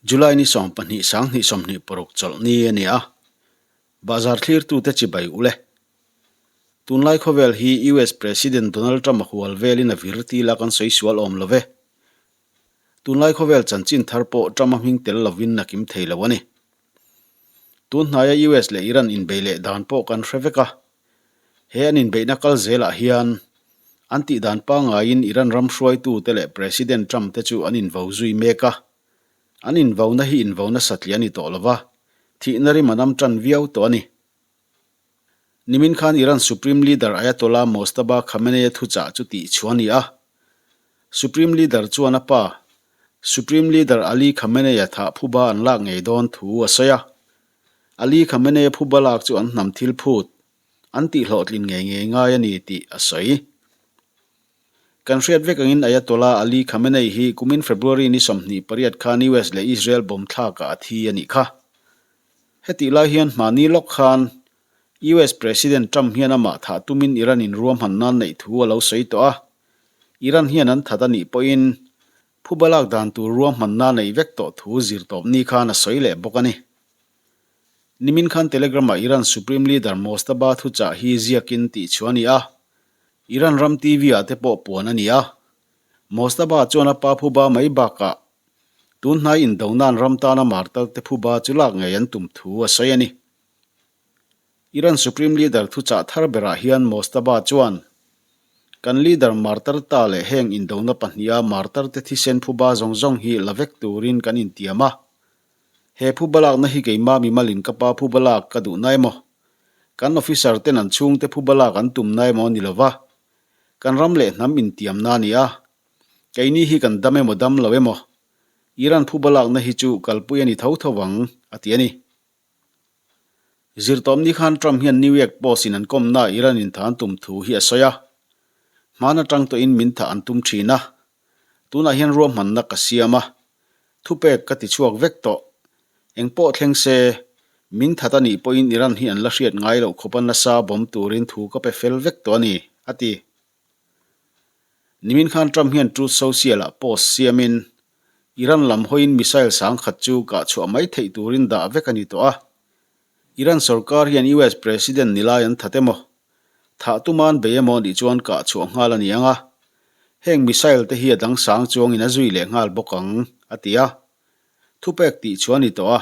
July ni 12 sang 26 chawlhni a ni a, Bahzar thlirtute chibai u le. Tunlai khawvel hi US President Donald Trump a hual velin a vir tila kan sawi sual awm lo ve. Tunlai khawvel chanchin thar pawh Trump a hming tel lovin a kim thei lo a ni. Tun hnaia US leh Iran inbeih leh dan pawh kan hre vek a. He an inbeihna kal zelah hian an tih dan pangaiin Iran ram hruaitute leh President Trump te chu an invo zui mek a. An invauna hi invauna satliah a ni tawh lo va, thihna rim a nam tan viau tawh a ni. Nimin khan Iran Supreme Leader Ayatollah Mojtaba Khamenei-a thuchah chu tihchhuah a ni a. Supreme Leader chuan a pa, Supreme Leader Ali Khamenei-a thah phuba an lak ngei dawn thu a sawi a. Ali Khamenei-a phuba lak chu an hnam thil phut, an tihhlawhtlin ngei ngei ngai a ni tih a sawi. Kan hriat vek angin Ayatollah Ali Khamenei hi kumin February ni 28 khan US leh Israel bomb thlakah a thi a nih kha. Hetih lai hian hmahni lawk khan US President Trump hian amah thah tumin Iran in ruahman nan neih thu a lo sawi tawh a. Iran hian an that a nih pawhin phuba lak dan tur ruahmanna neih vek tawh thu zirtawpni khan a sawi leh bawk a ni. Nimin khan Telegram-ah Iran Supreme Leader Mojtaba thuchah hi ziakin tihchhuah a ni a, Iran ram TV-ah te pawh puan a ni a. Mojtaba chuan a pa phuba mai bakah tun hnai indona'n ram tana martar te phuba chu lak ngei an tum thu a sawi a ni. Iran Supreme Leader thuchah thar berah hian Mojtaba chuan, Kan leader martar ta leh heng indona pahniha martar te thisen phuba zawng zawng hi la vek turin kan intiam a. He phuba lakna hi keimah mimalin ka pa phuba lak ka duh na emaw? Kan officer ten an chhungte phuba lak an tum na emaw ni lova, kan ram leh hnam intiamna a ni a. Keini hi kan dam emaw dam lo emaw, Iran phuba lakna hi chu kalpui a ni tho tho ang, a ti a ni. Zirtawpni khan Trump hian New York Post in an kawmna Iran in thah an tum thu hi a sawi a. Hmaan atang tawhin min thah an tum thin a. Tunah hian ruahmanna ka siam a. Thupek ka ti chhuak vek tawh. Eng pawh thleng se, min that a nih pawhin Iran hi an la hriat ngai loh khawpa nasa bawm turin thu ka pe fel vek tawh a ni, a ti. Nimin khan Trump hian Truth Social-ah post siamin, Iran lam hawiin missile sangkhat chu kah chhuah mai theih turin dah vek a ni tawh a. Iran sorkar hian US President ni lai an that emaw? Thah tuman bei emaw nih chuan kah chhuah nghal a ni ang a. Heng missile te hi a dang sang chuangin a zui leh nghal bawk ang, a ti a. Thupek tih chu a ni tawh a.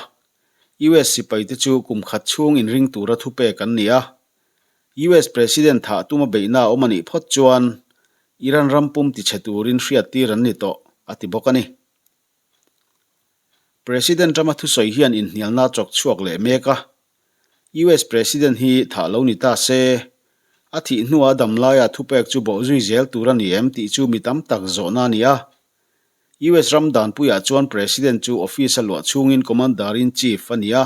US sipai te chu kum khat chhung inring tura thupek an ni a. US President thah tuma beihna a awm a nih phawt chuan Iran ram pum tichhe turin hriattir an ni tawh, a ti bawk a ni. President rama thusawi hian inhnialna a chawk chhuak leh mek a. US President hi thah lo ni ta se, a thih hnuah a dam laia thupek chu bawh zui zel tur a ni em tih chu mi tam tak zawhna a ni a. US ram danpuiah chuan President chu office a luah chhungin Commander-in-Chief a ni a.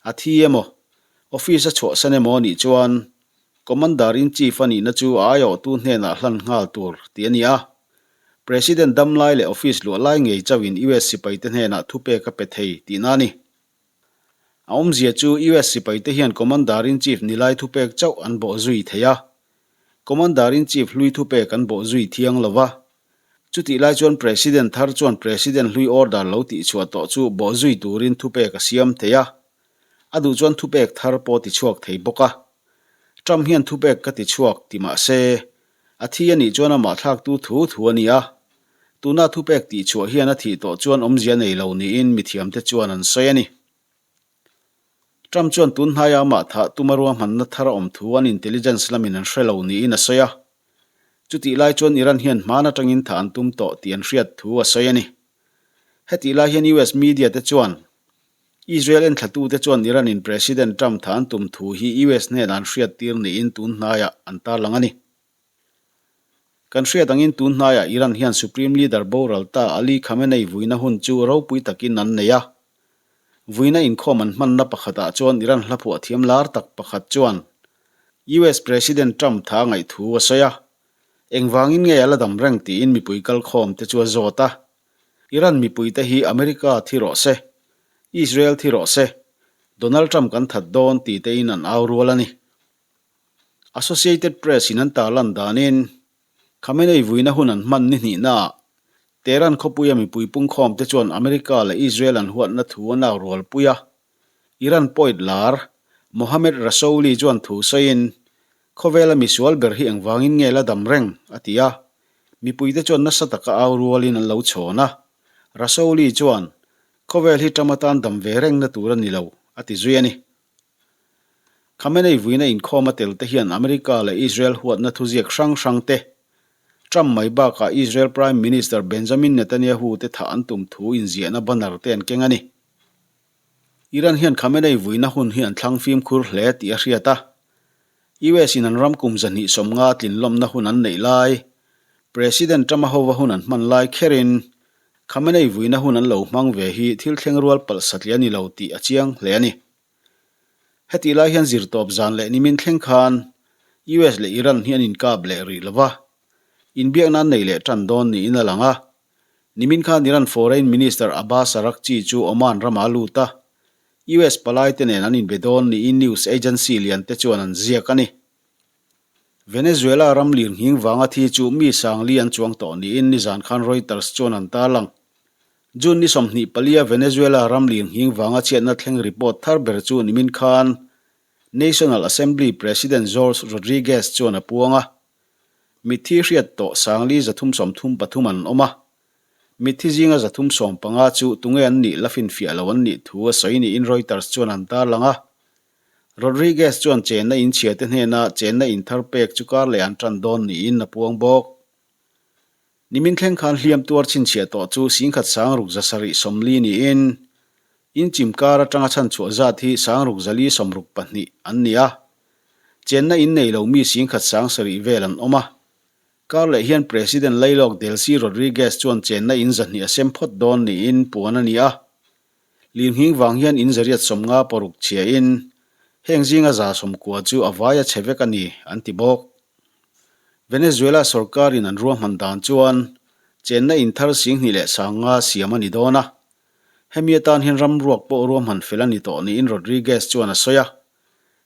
A thi emaw, office a chhuahsan emaw anih chuan Commander-in-Chief a nihna chu a aiawhtu hnenah hlan nghal tur tih a ni a. President dam lai leh office luah lai ngei chauhin US sipaite hnenah thupek a pe thei tihna a ni. A awmzia chu US sipaite hian Commander-in-Chief ni lai thupek chauh an bawh zui thei a. Commander-in-Chief hlui thupek an bawh zui thiang lo va. Chutih lai chuan President thar chuan President hlui order lo tihchhuah tawh chu bawh zui turin thupek a siam thei a. A duh chuan thupek thar pawh tichhuak thei bawk a. Trump hian thupek ka tichhuak ti mah se, a thi a nih chuan amah thlaktu thu thu a ni a. Tuna thupek tihchhuah hian a thih tawh chuan awmzia nei lo niin mithiamte chuan an sawi a ni. Trump chuan tun hnaia amah thah tuma ruahmanna thar a awm thu an intelligence lamin an hre lo niin a sawi a. Chutih lai chuan Iran hian hmaan atangin thah an tum tawh tih an hriat thu a sawi a ni. Hetih lai hian US media te chuan Israel enthlatute chuan Iran in President Trump thah an tum thu hi US hnenah an hriattir niin tun hnaiah an tarlang a ni. Kan hriat angin tun hnaiah Iran hian Supreme Leader boral ta Ali Khamenei vuina hun chu ropui takin an nei a. Vuina inkhawm an hmanna pakhatah chuan Iran hlaphuah thiam lar tak pakhat chuan US President Trump tha a ngaih thu a sawi a. Engvangin nge a la dam reng tiin mipui kalkhawm te chu a zawt a. Iran mipuite hi America thi rawh se, Israel thi rawh se, Donald Trump kan that dawn ti tein an au rual a ni. Associated Press in an tarlan danin, Khamenei vuina hun an hman ni hnihnaah. Tehran khawpuia mipui pungkhawmte chuan America leh Israel an huatna thu an au rualpui a. Iran poet lar, Mohammad Rasouli chuan thu sawiin, Khawvela misual ber hi engvangin nge la dam reng? a ti a. Mipuite chuan nasa taka au rualin an lo chhawn a. Rasouli chuan, Khawvel hi ṭam atan dam ve rengna tur a ni lo, a ti zui a ni. Khamenei vuina inkhawm a tel te hian America leh Israel huatna thuziak hrang hrang te, Trump mai bakah Israel Prime Minister Benjamin Netanyahu te thah an tum thu inziahna banner te an keng a ni. Iran hian Khamenei vuina hun hi an thlang fimkhur hle tih a hriat a. US in an ram kum 250 tlinlawmna hun an neih lai, President Trump-a hova hun an hman lai kherin Khamenei vuina hun an lo hmang ve hi thil thleng rual palh satliah a ni lo tih a chiang hle a ni. Hetih lai hian zirtawp zan leh nimin thleng khan US leh Iran hi an inkap leh rih lo va, inbiakna an nei leh tan dawn niin a lang a. Nimin khan Iran Foreign Minister Abbas Araghchi chu Oman ramah a lut a, US palaite nen an inbe dawn niin news agency liante chuan an ziak a ni. Venezuela ram lirnghing vanga thi chu mi sangli an chuang tawh niin nizan khan Reuters chuan an tarlang. June ni 24 a Venezuela ram lirnghing vanga chhiatna thleng report thar ber chu nimin khan National Assembly President Jorge Rodriguez chuan a puang a. Mitthi hriat tawh sangli 333 an awm a. Mitthi zinga 315 chu tunge an nih la finfiah lo an nih thu a sawi niin Reuters chuan an tarlang a. Rodriguez chuan chenna in chhiate hnena chenna in thar pek chu kar leh an tan dawn niin a puang bawk. Nimin thleng khan hliam tuar chhinchhiah tawh chu 10,000 640 niin in chim kar atanga chhanchhuah zat hi 6462 an ni a. Chenna in nei lo mi 10,7 vel an awm a. Kar leh hian President Lailawk Delcy Rodriguez chuan chenna in 200 a sem phawt dawn niin puan a ni a. Lirnghing vang hian in 856 chhiain heng zinga 190 chu a vai a chhe vek a ni, an ti bawk. Venezuela sorkarin an ruahman dan chuan chenna in thar 25,000 siam a ni dawn a. Hemi atan hian ram ruak pawh ruahman fel a ni tawh niin Rodriguez chuan a sawi a.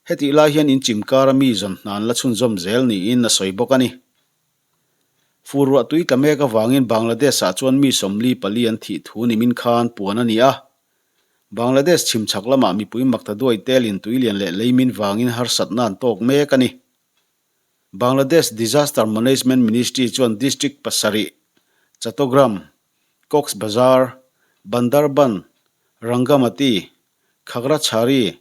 Hetih lai hian in chim kara mi zawn hna an la chhunzawm zel niin a sawi bawk a ni. Fur ruah tui tla mek avangin Bangladesh-ah chuan mi 44 an thih thu nimin khan puan a ni a. Bangladesh chhim chhak lamah mipui makta duai telin tui lian leh leimin vangin harsatna an tawk mek a ni. Bangladesh Disaster Management Ministry chuan district pasarih, Chattogram, Cox's Bazar, Bandarban, Rangamati, Khagrachhari,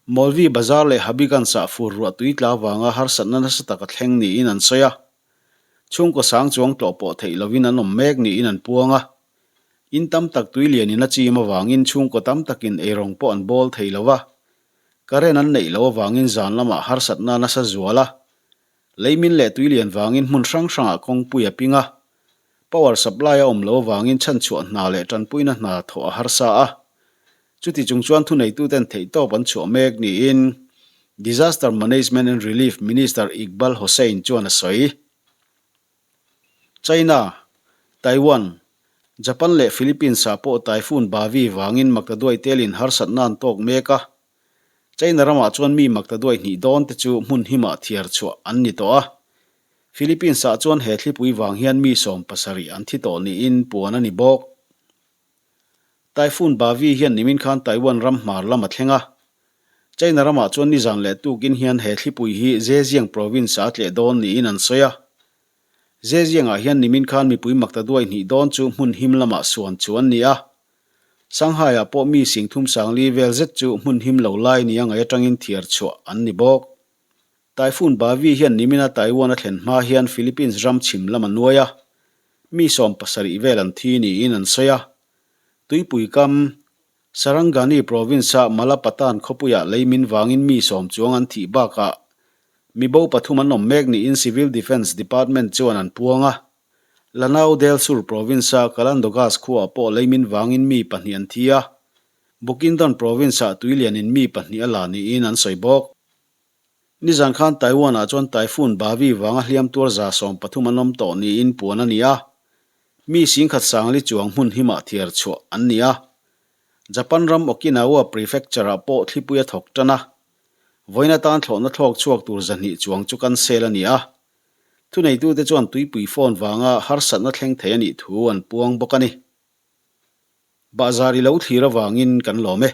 Molvi Bazar leh Habiganj-ah fur ruah tui tla vanga harsatna nasa tak a thleng niin an sawi a. Chhungkaw sang chuang tlawh pawh theih lovin an awm mek niin an puang a. In tam tak tui lianin a chim avangin chhungkaw tam takin eirawng pawh an bawl thei lo va. Current an neih loh avangin zan lamah harsatna nasa zual a. Leimin leh tui lian vangin hmun hrang hrangah kawngpui a ping a. Power supply a awm loh avangin chhanchhuah hna leh tanpuina hna thawh a harsa a. Chuti chung chuan thuneituten theihtawp an chhuah mek niin Disaster Management and Relief Minister Iqbal Hossain chuan a sawi. China, Taiwan, Japan leh Philippines-ah pawh Typhoon Bavi vangin maktaduai telin harsatna an tawk mek a. China ramah chuan mi maktaduai hnih dawn te chu hmun himah thiar chhuah an ni tawh a. Philippines-ah chuan he thlipui vang hian mi 70 an thi tawh niin puan a ni bawk. Typhoon Bavi hian nimin khan Taiwan ram hmar lam a thleng a. China ramah chuan nizan leh tukin hian he thlipui hi Zhejiang province-ah a tleh dawn niin an sawi a. Zhejiang-ah hian nimin khan mipui makta duai hnih dawn chu hmun him lamah suan chu an ni a. Shanghai-ah pawh mi 30,000 vel zet chu hmun him lo lai nia ngaih atangin thiar chhuah an ni bawk. Typhoon Bavi hian nimina Taiwan a thlen hma hian Philippines ram chhim lam a nuai a, mi 70 vel an thi niin an sawi a. Tuipui kam, Sarangani province-a Malapatan khawpuiah leimin vangin mi 10 chuang an thih bakah mi bo pathum an awm mek niin Civil Defence Department chuan an puang a. Lanao del Sur province-a Kalandogas khuaah pawh leimin vangin mi pahnih an thi a, Bukindon province-ah tuilianin mi pahnih a la niin an sawi bawk. Nizan khan Taiwan-ah chuan Typhoon Bavi vanga hliam tuar 130 an awm tawh niin puan a ni a. Mi 10,040 chuang hmun himah thiar chhuah an ni a. Japan ram Okinawa Prefecture-ah pawh thlipui a thawk tan a. Vawiin atan thlawhna thlawk chhuak tur 200 chuang chu cancel a ni a. Thuneitute chuan tuipui fawn vanga harsatna thleng thei a nih thu an puang bawk a ni. Bahzar i lo thlir avangin kan lawm e.